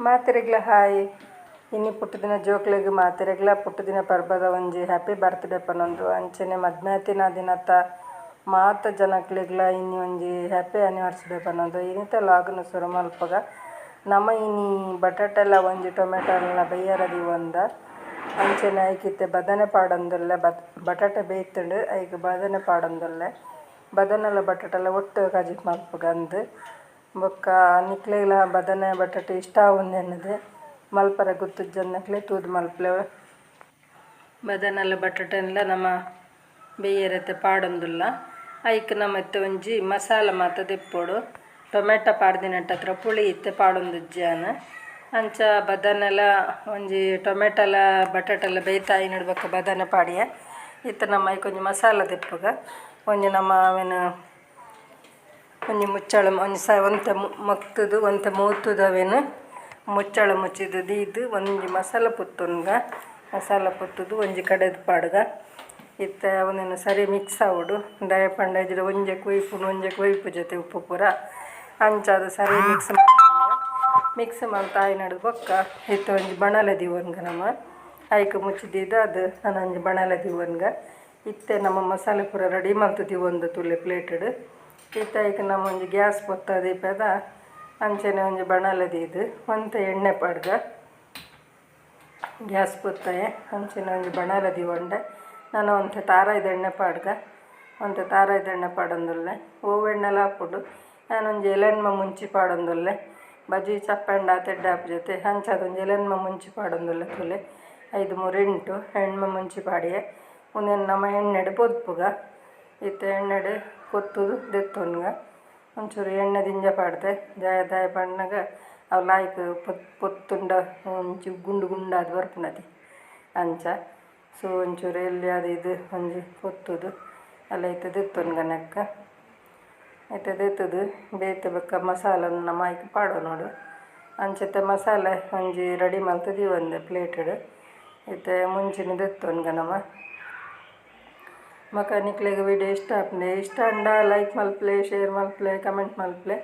ಮಾತೆರೆಗ್ಲ hi. ಇನಿ ಪುಟ್ಟುದಿನ ಜೋಕ್ಲೆಗ್ ಮಾತೆರೆಗ್ಲ ಪುಟ್ಟುದಿನ ಪರ್ಬದ ಒಂಜಿ ಹ್ಯಾಪಿ ಬರ್ತ್ಡೇ ಪನೊಂದು ಅಂಚನೆ ಮದ್ಮೆತಿನ ದಿನತ ಮಾತ ಜನಕ್ಲೆಗ್ಲ ಇನಿ ಒಂಜಿ ಹ್ಯಾಪಿ ಆನಿವರ್ಸರಿ ಪನೊಂದು ಇನಿತ ಲಾಗ್ನ್ ಸುರು ಮಲ್ಪುಗ. ನಮ ಇನಿ ಬಟಾಟೆಲ ಒಂಜಿ ಟೊಮೆಟೊಲ ಬಯ್ಯರ ದೀವೊಂದ ಅಂಚನೆ ಐಕಿತ್ತೆ ಬದನೆ ಪಾಡೊಂದುಲ್ಲೆ ಬಟಾಟೆ ಬೇಯ್ತುಂಡು ಐಕ್ ಬದನೆ ಪಾಡೊಂದುಲ್ಲೆ ಬದನೆಲ ಬಟಾಟೆಲ ಒಟ್ಟು ಕಜಿಪು ಮಲ್ಪುಗ ಅಂದ್ ಬೊಕ್ಕ ನಿಕ್ಲೆಗ್ಲ ಬದನೆ ಬಟಾಟೆ ಇಷ್ಟ ಆವೊಂದೆನ್ನುದು ಮಲ್ಪರೆ ಗೊತ್ತುಜ್ಜಂದಿನಕ್ಲೆ ತೂದು ಮಲ್ಪುಲೆ. ಬದನೆಲ ಬಟಾಟೆನ್ಲ ನಮ ಬೇಯರತೆ ಪಾಡೊಂದುಲ್ಲ ಐಕ್ ನಮ ಇತ್ತೆ ಒಂಜಿ ಮಸಾಲ ಮಾತ ದೆಪ್ಪೊಡು. ಟೊಮೆಟೊ ಪಾಡ್ದಿನಟ್ಟ ಹತ್ರ ಪುಳಿ ಇತ್ತೆ ಪಾಡೊಂದುಜ್ಜಿ ಯಾನ್. ಅಂಚ ಬದನೆಲ ಒಂಜಿ ಟೊಮೆಟೊಲ ಬಟಾಟೆಲ ಬೇಯ್ತಾಯಿನಡ್ ಬೊಕ್ಕ ಬದನೆ ಪಾಡಿಯೆ. ಇತ್ತೆ ನಮ್ಮ ಐಕ್ ಒಂಜಿ ಮಸಾಲ ದೆಪ್ಪುಗ. ಒಂಜಿ ನಮ್ಮ ಅವೆನ್ ಒಂಜಿ ಮುಚ್ಚಳ ಒಂಜಿ ಸ ಒಂತೆ ಮಗ್ತುದು ಒಂತೆ ಮೂತುದು ಅವೆನ್ ಮುಚ್ಚಳ ಮುಚ್ಚಿದ್ ದೀದ್ ಒಂಜಿ ಮಸಾಲ ಪೊತ್ತುನ್ಗ. ಮಸಾಲ ಪೊತ್ತುದು ಒಂಜಿ ಕಡೆದ್ ಪಾಡ್ಗ. ಇತ್ತೆ ಉಂದೆನ್ ಸರಿ ಮಿಕ್ಸ್ ಆವೊಡು. ದಾಯೆ ಪಂಡ ಇಜ್ಜಿಡ ಒಂಜೆ ಕೊಯ್ಪುಂಡು ಒಂಜೆ ಕೊಯ್ಪು ಜೊತೆ ಉಪ್ಪು ಪೂರ. ಅಂಚಾದ್ ಸರಿ ಮಿಕ್ಸ್ ಮಿಕ್ಸ್ ಮಲ್ತ್ ಆಯಿನಡ್ ಬೊಕ್ಕ ಇತ್ತೆ ಒಂಜಿ ಬಣಲೆ ದೀವೊನ್ಗ ನಮ. ಐಕ್ ಮುಚ್ಚಿ ದೀದ್ ಅದು ನನ ಒಂಜಿ ಬಣಲೆ ದೀವೊನ್ಗ. ಇತ್ತೆ ನಮ್ಮ ಮಸಾಲೆ ಪೂರ ರೆಡಿ ಮಲ್ತ್ ದೀವೊಂದು ತೂಲೆ ಪ್ಲೇಟುಡು. ಇತ್ತೆ ಐಕ್ ನಮ ಒಂಜಿ ಗ್ಯಾಸ್ ಪೊತ್ತ ದೀಪೆದ ಅಂಚನೆ ಒಂಜಿ ಬಣಲೆ ದೀದ್ ಒಂತೆ ಎಣ್ಣೆ ಪಾಡ್ಗ. ಗ್ಯಾಸ್ ಪೊತ್ತಾಯೆ ಅಂಚನೆ ಒಂಜಿ ಬಣಲೆ ದೀವೊಂಡೆ. ನನ ಒಂತೆ ತಾರಾಯ್ದ ಎಣ್ಣೆ ಪಾಡ್ಗ. ಒಂತೆ ತಾರಾಯ್ದ ಎಣ್ಣೆ ಪಾಡೊಂದುಲ್ಲೆ. ಒವು ಎಣ್ಣೆಲ ಆಪುಂಡು. ಯಾನೊಂಜಿ ಎಲೆಣ್ಮ ಮುಂಚಿ ಪಾಡೊಂದುಲ್ಲೆ. ಬಜಿ ಚಪ್ಪಂಡ ಆತ್ ಎಡ್ಡೆ ಆಪುಜತೆ. ಅಂಚಾದ್ ಒಂಜಿ ಎಲೆಣ್ಮ ಮುಂಚಿ ಪಾಡೊಂದುಲ್ಲೆ ತೂಲೆ. 5 3 8 ಎಣ್ಮ ಮುಂಚಿ ಪಾಡಿಯೆ. ಉಂದೆನ್ ನಮ ಎಣ್ಣೆಡ್ ಪೊದ್ಪುಗ. ಇತ್ತೆ ಎಣ್ಣೆಡ್ ಪೊತ್ತುದು ದೆತ್ತೊನ್ಗ. ಒಂಚೂರು ಎಣ್ಣೆ ದಿಂಜ ಪಾಡ್ದೆ. ದಾಯೆ ದಾಯೆ ಪನ್ನಗ ಅವು ಲಾಯ್ಕ್ ಪೊತ್ತುಂಡ ಒಂಚಿ ಗುಂಡು ಗುಂಡಾದ್ ಬರ್ಪುಂಡತೆ ಅಂಚ. ಸೊ ಒಂಚೂರು ಎಲ್ಲಿ ಅದು ಇದು ಒಂಜಿ ಪೊತ್ತುದು ಅಲ್ಲ ಇತ್ತೆ ದೆತ್ತೊನ್ಗ ನೆಕ್ಕ. ಇತ್ತೆ ದೆತ್ತುದು ಬೇತೆ ಬೊಕ್ಕ ಮಸಾಲನ್ ನಮ ಐಕ್ ಪಾಡೊನೊಡು. ಅಂಚತೆ ಮಸಾಲೆ ಒಂಜಿ ರೆಡಿ ಮಲ್ತ್ ದೀವೊಂದೆ ಪ್ಲೇಟುಡು. ಇತ್ತೆ ಮುಂಚಿನ ದೆತ್ತೊನ್ಗ ನಮ. ಬೊಕ ನಿಕ್ಲೆಗ್ ವಿಡಿಯೋ ಇಷ್ಟ ಆಪುಂಡೆ ಇಷ್ಟ ಆಂಡ ಲೈಕ್ ಮಲ್ಪುಲೆ, ಶೇರ್ ಮಲ್ಪುಲೆ, ಕಮೆಂಟ್ ಮಲ್ಪುಲೆ.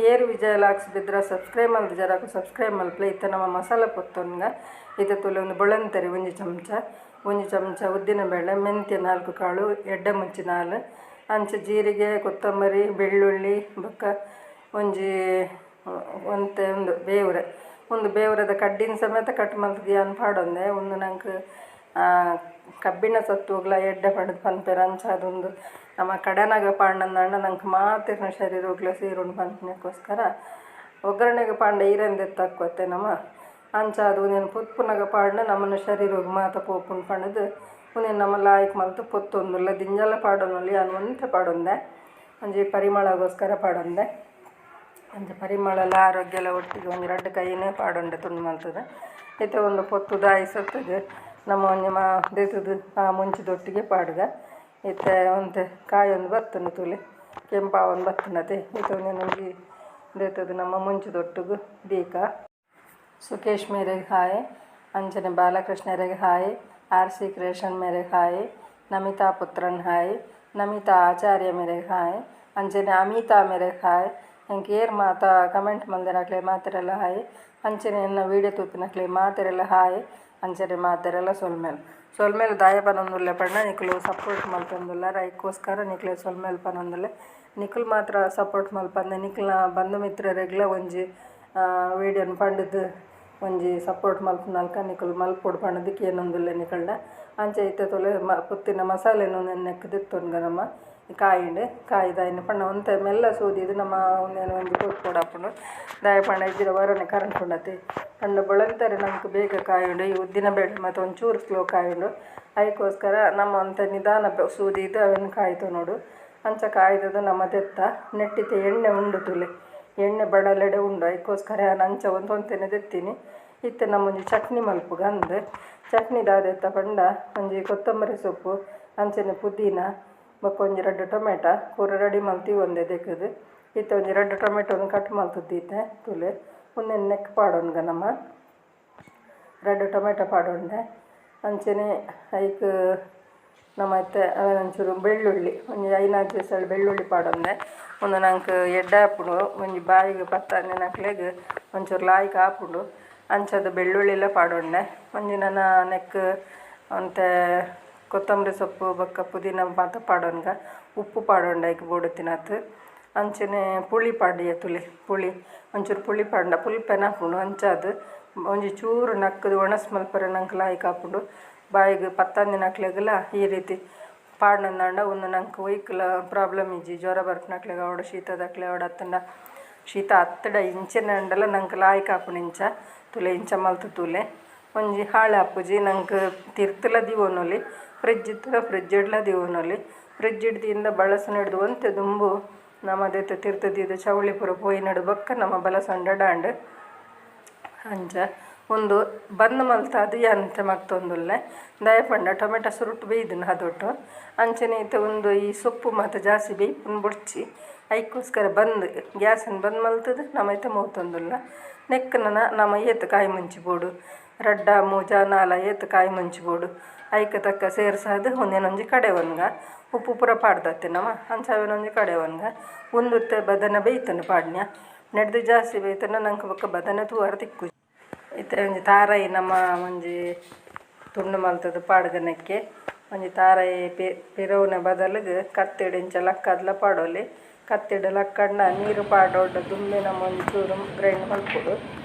ಏರ್ ವಿಜಯ ಲಾಕ್ಸ್ ಬಿದ್ರ ಸಬ್ಸ್ಕ್ರೈಬ್ ಮಲ್ತ್ ಜರಾಕು ಸಬ್ಸ್ಕ್ರೈಬ್ ಮಲ್ಪುಲೆ. ಇತ್ತೆ ನಮ ಮಸಾಲೆ ಪೊತ್ತೊನ್ಗ. ಇತ್ತೆ ತೂಲೆ ಒಂದು ಬೊಳಂತರಿ ಒಂಜಿ ಚಮಚ, ಒಂಜಿ ಚಮಚ ಉದ್ದಿನ ಬೇಳೆ, ಮೆಂತ್ಯ 4 ಕಾಳು, ಎಡ್ಡೆ ಮುಂಚಿ 4, ಅಂಚ ಜೀರಿಗೆ, ಕೊತ್ತಂಬರಿ, ಬೆಳ್ಳುಳ್ಳಿ ಬೊಕ್ಕ ಒಂಜಿ ಒಂತೆ ಉಂದು ಬೇವುರೆ. ಉಂದು ಬೇವುರೆದ ಕಡ್ಡಿನ ಸಮೇತ ಕಟ್ ಮಲ್ತ್ ಯಾನ್ ಪಾಡೊಂದೆ. ಉಂದು ನಂಕ್ ಕಬ್ಬಿಣ ಸತ್ತುಗ್ಲ ಎಡ್ಡೆ ಪಂಡ್ದ್ ಪನ್ಪೆರ್. ಅಂಚಾದ್ ಉಂದು ನಮ ಕಡೆನಾಗ ಪಾಡ್ನಂದಾಂಡ ನಂಕ್ ಮಾತೆರ್ನ ಶರೀರೊಗ್ಲ ಸೇರುಂಡು ಪನ್ಪಿನಕ್ಕೋಸ್ಕರ ಒಗ್ಗರಣೆಗ್ ಪಾಂಡ ಈರೆನ್ ದೆತ್ತಾಕ್ವತ್ತೆ ನಮ. ಅಂಚಾದ್ ಉಂದೆನ್ ಪೊತ್ಪುನಗ ಪಾಡ್ಂಡ ನಮನ ಶರೀರೊಗು ಮಾತ ಪೋಪುಂಡು ಪಂಡ್ದ್ ಉಂದೆನ್ ನಮ ಲಾಯ್ಕ್ ಮಲ್ತ್ ಪೊತ್ತೊಂದುಲ್ಲ. ದಿಂಜಲ ಪಾಡೊನೊಲಿ ಯಾನ್ ಒಂತೆ ಪಾಡೊಂದೆ. ಒಂಜಿ ಪರಿಮಳಗೋಸ್ಕರ ಪಾಡೊಂದೆ. ಅಂಚ ಪರಿಮಳಲ ಆರೋಗ್ಯಲ ಒಟ್ಟಿಗೆ ಒಂಜಿ ರಡ್ಡ್ ಕೈನೇ ಪಾಡೊಂಡೆ ತುಂಡು ಮಲ್ತುದು. ಇತ್ತೆ ಒಂದು ಪೊತ್ತುದು ಆಯಿ ಸೊತ್ತುಗು ನಮ ಒಂಜಿ ಮಾ ದೆತ್ತುದು ಆ ಮುಂಚಿದೊಟ್ಟಿಗೆ ಪಾಡ್ಗ. ಇತ್ತೆ ಒಂತೆ ಕಾಯೊಂದು ಬತ್ತುಂಡು ತೂಲೆ ಕೆಂಪಾವೊಂದು ಬತ್ತುಂಡತೆ. ಇತ್ತೆ ಉಂದೆನ್ ಒಂಜಿ ದೆತ್ತುದು ನಮ್ಮ ಮುಂಚಿದೊಟ್ಟುಗು ದೀಕ. ಸುಕೇಶ್ ಮೇರೆಗ್ ಹಾಯ್, ಅಂಚನೆ ಬಾಲಕೃಷ್ಣರೆಗ್ hi, R C creation ಮೇರೆಗ್ hi, Namita Puthran hi, Namita ಆಚಾರ್ಯ ಮೇರೆಗ್ ಹಾಯ್, ಅಂಚನೆ ಅಮಿತಾ ಮೇರೆಗ್ ಹಾಯ್. ಎಂಕ್ ಏರ್ ಮಾತ ಕಮೆಂಟ್ ಮಲ್ದೆರ್ ಅಕ್ಲೆ ಮಾತೆರೆಲ ಹಾಯ್. ಅಂಚನೆ ಎನ್ನ ವೀಡಿಯೋ ತೂಪಿನಕ್ಲೆ ಮಾತೆರೆಲ ಹಾಯ್. ಅಂಚನೆ ಮಾತೆರೆಲ ಸೊಲ್ಮೆಲು. ಸೊಲ್ಮೆಲು ದಾಯೆ ಪನೊಂದುಲ್ಲೆ ಪಂಡ ನಿಕುಲು ಸಪೋರ್ಟ್ ಮಲ್ತೊಂದುಲ್ಲರ್ ಐಕೋಸ್ಕರ ನಿಕ್ಲೆ ಸೊಲ್ಮೆಲು ಪನೊಂದುಲ್ಲೆ. ನಿಕುಲು ಮಾತ್ರ ಸಪೋರ್ಟ್ ಮಲ್ಪಂದೆ ನಿಕ್ಲ್ನ ಬಂಧು ಮಿತ್ರರೆಗ್ಲ ಒಂಜಿ ವೀಡಿಯೋನ್ ಪಂಡುದು ಒಂಜಿ ಸಪೋರ್ಟ್ ಮಲ್ಪುನಲ್ಕ ನಿಕುಲು ಮಲ್ಪೊಡು ಪಂಡುದು ಕೇನೊಂದುಲ್ಲೆ ನಿಕಲ್ಡ. ಅಂಚ ಇತ್ತೆ ತೂಲೆ ಪೊತ್ತಿನ ಮಸಾಲೆನ್ ಉಂದೆನ್ ನೆಕ್ಕ್ ದೆತ್ತೊನ್ಗ ನಮ. ಕಾಯಿಂಡ್ ಕಾಯಿದ ಪಂಡ ಒಂತೆ ಮೆಲ್ಲ ಸೂದಿದ್ ನಮ ಉಂದೆನ್ ಒಂಜಿ ಪೊತ್ಪೊಡಾಪುಂಡು. ದಾಯೆ ಪಂಡ ಇಜ್ಜಿಡ ಒರನೆ ಕರಂಪುಂಡತೆ. ಪಂಡ ಬೊಳಂತರಿ ನಮಕ್ ಬೇಗ ಕಾಯುಂಡು. ಈ ಉದ್ದಿನ ಬೇಳೆ ಮಾತ ಒಂಚೂರು ಸ್ಲೋ ಕಾಯುಂಡು. ಐಕೋಸ್ಕರ ನಮ ಒಂತೆ ನಿಧಾನ ಸೂದಿದ್ ಅವೆನ್ ಕಾಯ್ತೊನೊಡು. ಅಂಚ ಕಾಯ್ದದ ನಮ ದೆತ್ತ ನೆಟ್ಟಿತ್ತೆ ಎಣ್ಣೆ ಉಂಡು ತೂಲೆ. ಎಣ್ಣೆ ಬಡಲೆಡೆ ಉಂಡು. ಐಕೋಸ್ಕರ ಯಾನ್ ಅಂಚ ಒಂತೆ ಒಂತೆನೆ ದೆತ್ತೀನಿ. ಇತ್ತೆ ನಮ ಒಂಜಿ ಚಟ್ನಿ ಮಲ್ಪುಗ ಅಂದ್. ಚಟ್ನಿ ದಾದೆತ್ತ ಪಂಡ ಒಂಜಿ ಕೊತ್ತಂಬರಿ ಸೊಪ್ಪು, ಅಂಚನೆ ಪುದೀನ ಬೊಕ್ಕ ಒಂಜಿ ರಡ್ಡ್ ಟೊಮೆಟೊ ಪೂರ ರೆಡಿ ಮಲ್ತ್ ಒಂದೆ ದೆಕ್ಕುದು. ಇತ್ತೆ ಒಂಜಿ ರಡ್ಡ್ ಟೊಮೆಟೊನು ಕಟ್ ಮಲ್ತ್ ದೀತೆ ತೂಲೆ. ಉಂದೆನ್ ನೆಕ್ಕ್ ಪಾಡೊನ್ಗ ನಮ. ರಡ್ಡ್ ಟೊಮೆಟೊ ಪಾಡೊಂಡೆ. ಅಂಚನೆ ಐಕ್ ನಮ ಇತ್ತೆ ಒಂಚೂರು ಬೆಳ್ಳುಳ್ಳಿ ಒಂಜಿ 5-6 ಎಸಳು ಬೆಳ್ಳುಳ್ಳಿ ಪಾಡೊಂದೆ. ಉಂದು ನಂಕ್ ಎಡ್ಡೆ ಆಪುಂಡು ಒಂಜಿ ಬಾಯಿಗ್ ಪತ್ತಂದಿನಕ್ಲೆಗ್ ಒಂಚೂರು ಲಾಯ್ಕ್ ಆಪುಂಡು ಅಂಚದ ಬೆಳ್ಳುಳ್ಳಿಲ ಪಾಡೊಂಡೆ ಒಂಜಿ ನನ ನೆಕ್ಕ್ ಒಂತೆ ಕೊತ್ತಂಬರಿ ಸೊಪ್ಪು ಬೊಕ್ಕ ಪುದೀನ ಮಾತ ಪಾಡೊನ್ಗ ಉಪ್ಪು ಪಾಡೊಂಡೆ ಐಕ್ ಬೋಡುತ್ತಿನಾತ್ ಅಂಚನೆ ಪುಳಿ ಪಾಡಿಯ ತುಲೆ ಪುಳಿ ಒಂಚೂರು ಪುಳಿ ಪಾಡ್ಂಡ ಪುಲ್ಪೆನ ಆಪುಂಡು ಅಂಚಾದ್ ಒಂಜಿ ಚೂರು ನಕ್ಕುದು ಒಣಸ್ ಮಲ್ಪರೆ ನಂಕ್ ಲಾಯ್ಕ್ ಆಪುಂಡು ಬಾಯಿಗ್ ಪತ್ತಂದಿನಕ್ಲೆಗ್ಲ ಈ ರೀತಿ ಪಾಡ್ನಂದಾಂಡ ಉಂದು ನಂಕ್ ಒಯ್ಕ್ಲ ಪ್ರಾಬ್ಲಮ್ ಇಜ್ಜಿ ಜ್ವರ ಬರ್ಪುನಕ್ಲೆಗ್ ಆವಡ್ ಶೀತದಕ್ಲೆ ಆವಡ್ ಅತ್ತಂಡ ಶೀತ ಅತ್ತಡ ಇಂಚನೆ ಆಂಡಲ ನಂಕ್ ಲಾಯ್ಕ್ ಆಪುಂಡು ಇಂಚ ತುಲೆ ಇಂಚ ಮಲ್ತ್ ತೂಲೆ ಒಂಜಿ ಹಾಳಾಪುಜಿ ನಂಕ್ ತಿರ್ತುಲ ದೀವೊನೊಲಿ ಫ್ರಿಜ್ ಇತ್ತುಂಡ ಫ್ರಿಜ್ ಡ್ಲ ದೀವೊನೊಲಿ ಫ್ರಿಜ್ ದಿಂದ ಬಳಸುನೆಡ್ದ್ ಒಂತೆ ದುಂಬು ನಮ ದೆತ್ತ್ ತಿರ್ತ್ ದೀದ್ ಚೌಳಿ ಪೂರ ಪೋಯಿನಡ್ ಬೊಕ್ಕ ನಮ ಬಳಸೊಂಡ ಡಾಂಡ್ ಅಂಚ ಉಂದು ಬಂದ್ ಮಲ್ತಾದ್ ಯಾನ್ ಮಲ್ತೊಂದುಲ್ಲೆ ದಾಯೆ ಪಂಡ ಟೊಮೆಟೊ ಸುರುಟು ಬೇಯ್ದುಂಡು ಹದೊಟು ಅಂಚನೆ ಇತ್ತೆ ಉಂದು ಈ ಸೊಪ್ಪು ಮಾತ ಜಾಸ್ತಿ ಬೇಯ್ಪುನ ಬೊಡ್ಚಿ ಐಕೋಸ್ಕರ ಬಂದ್ ಗ್ಯಾಸನ್ ಬಂದ್ ಮಲ್ತುದು ನಮ ಇತ್ತೆ ಮಲ್ತೊಂದುಲ್ಲ ನೆಕ್ಕ್ ನನ ನಮ ಏತ್ ಕಾಯಿ ಮುಂಚಿ ಬೋಡು ರಡ್ಡ ಮೂಜ ನಾಲ ಏತ್ ಕಾಯಿ ಮುಂಚಿ ಬೋಡು ಐಕ್ ತಕ್ಕ ಸೇರ್ಸಾದ್ ಉಂದೆನೊಂಜಿ ಕಡೆವೊನ್ಗ ಉಪ್ಪು ಪೂರ ಪಾಡ್ದತ್ತೆ ನಮ ಅಂಚ ಅವೆನೊಂಜಿ ಕಡೆವೊನ್ಗ ಉಂದುತ್ತೆ ಬದನೆ ಬೇಯ್ತುಂಡು ಪಾಡ್ನ್ಯ ನೆಡ್ದು ಜಾಸ್ತಿ ಬೇಯ್ತುಂಡ ನಂಕ್ ಬೊಕ್ಕ ಬದನೆ ತೂವರೆ ತಿಕ್ಕುಜಿ ಇತ್ತೆ ಒಂಜಿ ತಾರಾಯಿ ನಮ ಒಂಜಿ ತುಂಡು ಮಲ್ತುದು ಪಾಡ್ದನಕ್ಕೆ ಒಂಜಿ ತಾರಾಯಿ ಪಿರವುನ ಬದಲಿಗ್ ಕತ್ತಿಡ್ ಇಂಚ ಲಕ್ಕದ್ಲ ಪಾಡೊಲಿ ಕತ್ತಿಡ್ ಲಕ್ಕಂಡ ನೀರು ಪಾಡೊಡು ದುಂಬೆ ನಮ ಒಂಜಿ ಚೂರು ಗ್ರೈಂಡ್ ಮಲ್ಪೊಡು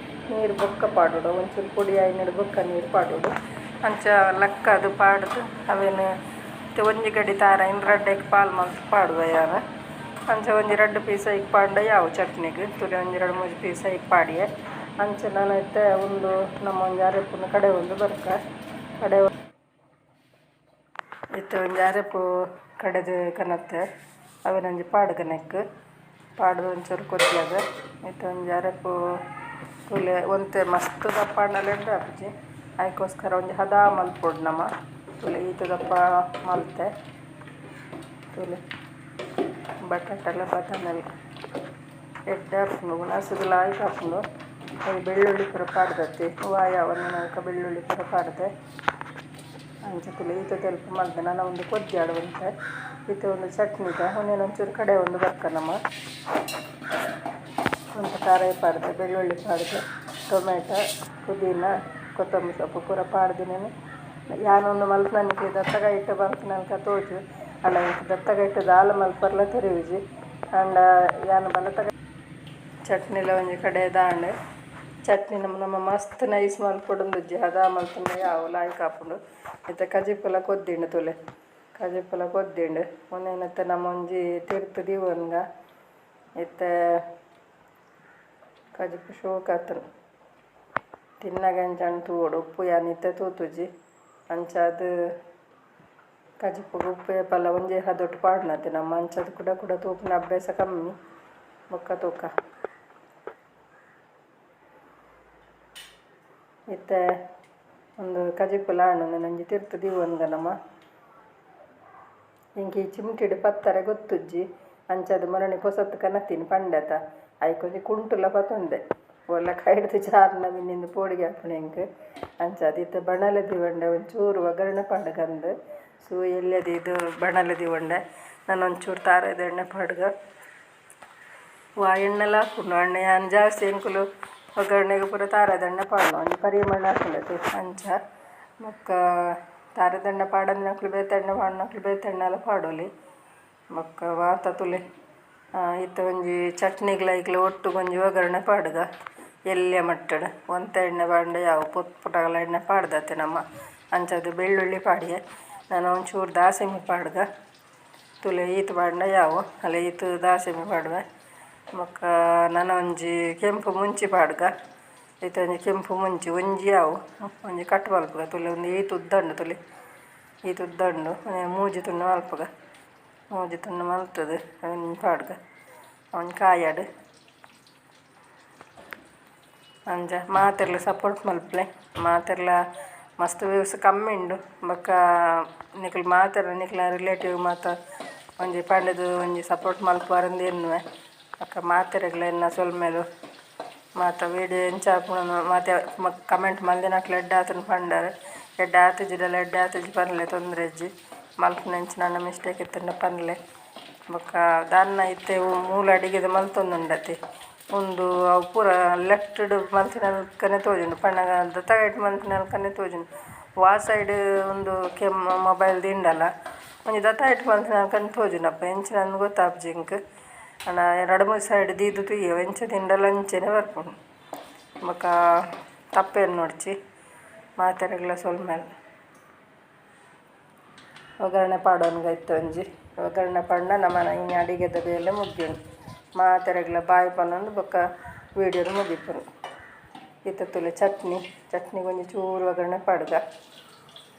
ನೀರು ಬೊಕ್ಕ ಪಾಡೊಡು ಒಂಚೂರು ಪೊಡಿ ಆಯಿನಡ್ ಬೊಕ್ಕ ನೀರು ಪಾಡೊಡು ಅಂಚ ಲಕ್ಕದ್ ಪಾಡ್ದು ಅವೆನ್ ಇತ್ತೆ ಒಂಜಿ ಗಡಿ ತಾರಾಯಿನ್ ರಡ್ಡೆಗ್ ಪಾಲ್ ಮಲ್ತ್ ಪಾಡುವ ಯಾನ್ ಅಂಚ ಒಂಜಿ ರಡ್ಡ್ ಪೀಸ್ ಐಕ್ ಪಾಡ್ಂಡ ಯಾವು ಚಟ್ನಿಗ್ ತುಲೆ ಒಂಜಿ ರಡ್ಡ್ ಮೂಜಿ ಪೀಸ್ ಐಕ್ ಪಾಡಿಯೆ ಅಂಚ ನನ ಇತ್ತೆ ಉಂದು ನಮ್ಮ ಒಂಜಿ ಅರೆಪುನು ಕಡೆವೊಂದು ಬರ್ಕ ಕಡೆ ಇತ್ತೆ ಒಂಜಿ ಅರೆಪು ಕಡೆದು ಕನತೆ ಅವೆನೊಂಜಿ ಪಾಡ್ಗ ನೆಕ್ಕ್ ಪಾಡ್ದು ಒಂಚೂರು ಕೊದ್ಯಗ ಇತ್ತೆ ಒಂಜಿ ಅರೆಪು ತೂಲೆ ಒಂತೆ ಮಸ್ತ್ ದಪ್ಪ ಆಂಡಲ ಎಡ್ಡೆ ಆಪುಜಿ ಐಕೋಸ್ಕರ ಒಂಜಿ ಹದ ಮಲ್ಪೊಡು ನಮ ತೂಲೆ ಈತ್ ದಪ್ಪ ಮಲ್ತೆ ತೂಲೆ ಬಟಾಟೆಲ ಬದನೆಲ ಎಡ್ಡೆ ಆಪುಂಡು ಉಣಸುಗು ಲಾಯ್ಕ್ ಆಪುಂಡು ಬೆಳ್ಳುಳ್ಳಿ ಪೂರ ಪಾಡ್ದತ್ತೆ ವಾಯ ಒಂಜಿ ಬೆಳ್ಳುಳ್ಳಿ ಪೂರ ಪಾಡ್ದೆ ಅಂಚ ತೂಲೆ ಈತ್ ತೆಲ್ಪು ಮಲ್ತೆ ನನ ಉಂದು ಕೊದ್ಯಾಡ್ ಒಂತೆ ಇತ್ತೆ ಒಂದು ಚಟ್ನಿದ ಉಂದೆನ್ ಒಂಚೂರು ಕಡೆ ಒಂದು ಬರ್ಕ ನಮ ಒಂತೆ ತಾರಾಯಿ ಪಾಡ್ದೆ ಬೆಳ್ಳುಳ್ಳಿ ಪಾಡ್ದೆ ಟೊಮೆಟೊ ಪುದೀನ ಕೊತ್ತಂಬರಿ ಸೊಪ್ಪು ಪೂರ ಪಾಡ್ದಿನೇನೆ ಯಾನ್ ಉಂದು ಮಲ್ಪುನನಿಕ್ ದತ್ತಕೈಟ್ ಮಲ್ಪುನಲ್ಕ ತೋಜು ಆಂಡ ಎಂಕ್ ದತ್ತಕೈಟ್ ದಾಲ ಮಲ್ಪರ್ಲ ತೆರಿಯುಜಿ ಆಂಡ ಯಾನ್ ಬಲತ ಚಟ್ನಿಲ ಒಂಜಿ ಕಡೆ ದಾಂಡ್ ಚಟ್ನಿ ನಮ್ಮ ನಮ್ಮ ಮಸ್ತ್ ನೈಸ್ ಮಲ್ಪೊಡುಂದುಜ್ಜಿ ಹದ ಮಲ್ತುಂಡ ಯಾವು ಲಾಯ್ಕ್ ಆಪುಂಡು ಇತ್ತೆ ಕಜಿಪುಲ ಕೊದ್ದಿಂಡು ತೂಲೆ ಕಜಿಪುಲ ಕೊದ್ದಿಂಡು ಉಂದೆನತ್ತೆ ನಮ ಒಂಜಿ ತಿರ್ತ್ ದೀವೊನ್ಗ ಇತ್ತೆ ಕಜಿಪು ಶೋಕಾತುಂಡು ತಿನ್ನಗ ಎಂಚ ತೂವೊಡು ಉಪ್ಪು ಯಾನ್ ಇತ್ತೆ ತೂತುಜಿ ಅಂಚಾದ್ ಕಜಿಪುಗು ಉಪ್ಪು ಏಪಲ ಒಂಜೇ ಹದೊಟು ಪಾಡುನತೆ ನಮ್ಮ ಅಂಚಾದ್ ಕುಡ ಕುಡ ತೂಪುನ ಅಭ್ಯಾಸ ಕಮ್ಮಿ ಬೊಕ್ಕ ತೂಕ ಇತ್ತೆ ಉಂದು ಕಜಿಪುಲ ಆಂಡ್ ಉಂದೆನ್ ತಿರ್ತ್ ದೀವೊನ್ಗ ನಮ ಎಂಕ್ ಈ ಚಿಮ್ಟಿಡ್ ಪತ್ತರೆ ಗೊತ್ತುಜ್ಜಿ ಅಂಚಾದ್ ಮೊರಣಿ ಪೊಸತ್ ಕನತಿನಿ ಪಂಡೆತ ಐಕ್ ಒಂಜಿ ಕುಂಟುಲ ಪತೊಂದೆ ಒಲ್ಲ ಕೈಡ್ದ್ ಜಾರುಂಡ ಮಿನಿಂದ್ ಪೋಡಿಗೆ ಆಪುಂಡು ಎಂಕ್ ಅಂಚಾದ್ ಇತ್ತೆ ಬಣಲೆ ದೀವೊಂಡೆ ಒಂಚೂರು ಒಗ್ಗರಣೆ ಪಾಡ್ಗಂದ್ ಸೂ ಎಲ್ಯ ದೀದ್ ಬಣಲೆ ದೀವೊಂಡೆ ನನ ಒಂಚೂರು ತಾರಾಯ್ದ ಎಣ್ಣೆ ಪಾಡ್ಗ ವಾ ಎಣ್ಣೆಲ ಆಪುಂಡು ಆಂಡ ಯಾನ್ ಜಾಸ್ತಿ ಎಂಕುಲು ಒಗ್ಗರಣೆಗ್ ಪೂರ ತಾರಾಯ್ದ ಎಣ್ಣೆ ಪಾಡುನ ಒಂಜಿ ಪರಿಮಳ ಆಪುಂಡು ಅಂಚ ಬೊಕ್ಕ ತಾರಾಯ್ದ ಎಣ್ಣೆ ಪಾಡಂದಿನಕುಲು ಬೇತೆ ಎಣ್ಣೆ ಪಾಡುನಕುಲು ಬೇತೆ ಎಣ್ಣೆಲ ಪಾಡೊಲಿ ಬೊಕ್ಕ ಮಾತ ತೂಲೆ ಇತ್ತೆ ಒಂಜಿ ಚಟ್ನಿಗ್ಲ ಐಕ್ಲ ಒಟ್ಟುಗು ಒಂಜಿ ಒಗ್ಗರಣೆ ಪಾಡ್ಗ ಎಲ್ಯ ಮಟ್ಟಡ್ ಒಂತೆ ಎಣ್ಣೆ ಪಾಡ್ಂಡ ಯಾವು ಪೊತ್ ಪುಟಗಳ ಎಣ್ಣೆ ಪಾಡ್ದತ್ತೆ ನಮ ಅಂಚಾದ್ ಬೆಳ್ಳುಳ್ಳಿ ಪಾಡಿಯೆ ನನ ಒಂಚೂರು ದಾಸೆಮಿ ಪಾಡ್ಗ ತೂಲೆ ಈತ್ ಪಾಡ್ಂಡ ಯಾವು ಅಲ್ಲ ಈತ್ ದಾಸೆಮಿ ಪಾಡುವೆ ಬೊಕ್ಕ ನನ ಒಂಜಿ ಕೆಂಪು ಮುಂಚಿ ಪಾಡ್ಗ ಇತ್ತೆ ಒಂಜಿ ಕೆಂಪು ಮುಂಚಿ ಒಂಜಿ ಯಾವು ಒಂಜಿ ಕಟ್ ಮಲ್ಪುಗ ತೂಲೆ ಒಂದು ಈತ್ ಉದ್ದ ಉಂಡು ತೂಲೆ ಈತ್ ಉದ್ದ ಉಂಡು ಮೂಜಿ ತುಂಡು ಮಲ್ಪುಗ ಮೂಜಿ ತುಂಡು ಮಲ್ತುದು ಅವೆನ್ ಪಾಡ್ಗ ಒಂಜಿ ಕಾಯಡ್ ಅಂಚ ಮಾತೆರ್ಲ ಸಪೋರ್ಟ್ ಮಲ್ಪುಲೆ ಮಾತೆರ್ಲ ಮಸ್ತ್ ವ್ಯೂಸ್ ಕಮ್ಮಿ ಉಂಡು ಬೊಕ್ಕ ನಿಕುಲು ಮಾತೆರ್ಲ ನಿಕ್ಲೆನ ರಿಲೇಟಿವ್ ಮಾತ ಒಂಜಿ ಪಂಡುದು ಒಂಜಿ ಸಪೋರ್ಟ್ ಮಲ್ಪುವರಂದ್ ಎನ್ನುವೆ ಬೊಕ್ಕ ಮಾತೆರೆಗ್ಲ ಎನ್ನ ಸೊಲ್ಮೆಲು ಮಾತ ವೀಡಿಯೋ ಎಂಚ ಆಪುಂಡು ಮಾತ ಕಮೆಂಟ್ ಮಲ್ದಿನಕ್ಲು ಎಡ್ಡೆ ಆತುಂಡು ಪಂಡರ್ ಎಡ್ಡೆ ಆತುಜಿಡಲ ಎಡ್ಡೆ ಆತುಜಿ ಪನ್ಲೆ ತೊಂದ್ರೆ ಇಜ್ಜಿ ಮಲ್ಪುನಂಚಿನ ಮಿಸ್ಟೇಕ್ ಇತ್ತುಂಡ ಪನ್ಲೆ. ಬೊಕ್ಕ ದಾನ್ನ ಇತ್ತೆ ಮೂಲು ಅಡಿಗೆದ ಮಲ್ತೊಂದುಂಡತೆ ಉಂದು ಅವು ಪೂರ ಲೆಫ್ಟ್ ಡು ಮಲ್ತಿನಲ್ಕನೆ ತೋಜುಂಡು ಪನ್ನಗ ದತ್ತ ಕೈಟ್ ಮಲ್ತಿನಲ್ಕನೆ ತೋಜುಂಡು. ವಾ ಸೈಡ್ ಉಂದು ಕೆಮ್ ಮೊಬೈಲ್ ದೀಂಡಲ ಒಂಜಿ ದತ್ತ ಕೈಟ್ ಮಲ್ತಿನಲ್ಕನೆ ತೋಜುಂಡಪ್ಪ ಎಂಚಿನಂದ್ ಗೊತ್ತಾಪುಜಿ ಎಂಕ್. ಆಂಡ ರಡ್ಡ್ ಮೂಜಿ ಸೈಡ್ ದೀದ್ ತೂಯೆ ಎಂಚ ದೀಂಡಲ ಅಂಚನೆ ಬರ್ಪುಂಡು. ಬೊಕ ತಪ್ಪೆನ್ನೊಡ್ಚಿ ಮಾತೆರೆಗ್ಲ ಸೊಲ್ಮೆಲು. ಒಗ್ಗರಣೆ ಪಾಡೊನ್ಗ ಇತ್ತೆ ಒಂಜಿ ಒಗ್ಗರಣೆ ಪಾಡ್ಂಡ ನಮನ ಇನಿ ಅಡಿಗೆದ ಬೇಲೆ ಮುಗಿಯುಂಡು. ಮಾತೆರೆಗ್ಲ ಬಾಯ್ ಪನೊಂದು ಬೊಕ ವೀಡಿಯೋ ಮುಗಿಪುನು. ಇತ್ತೆ ತೂಲೆ ಚಟ್ನಿ ಚಟ್ನಿಗ್ ಒಂಜಿ ಚೂರು ಒಗ್ಗರಣೆ ಪಾಡ್ಗ.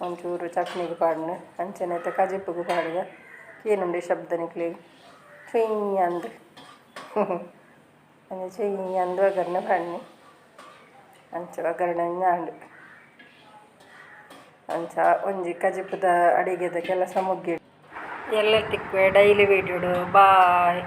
ಒಂಚೂರು ಚಟ್ನಿಗ್ ಪಾಡ್ಂಡ್ ಅಂಚನೆ ಇತ್ತೆ ಕಜಿಪುಗು ಪಾಡ್ಗ. ಕೇನುಂಡು ಈ ಶಬ್ದ ನಿಕ್ಲೆಗ್ ಚುಯ್ ಅಂದ್. ಒಂಜಿ ಚುಯ್ ಅಂದ್ ಒಗ್ಗರಣೆ ಪಾಡ್ನಿ. ಅಂಚ ಒಗ್ಗರಣೆ ಆಂಡ್. ಅಂಚ ಒಂಜಿ ಕಜಿಪುದ ಅಡಿಗೆದ ಕೆಲಸ ಮುಗಿಯುಂಡು. ಎಲ್ಲೆ ತಿಕ್ಕುವೆ ಡೈಲಿ ವೀಡಿಯೋಡು ಬಾಯ್.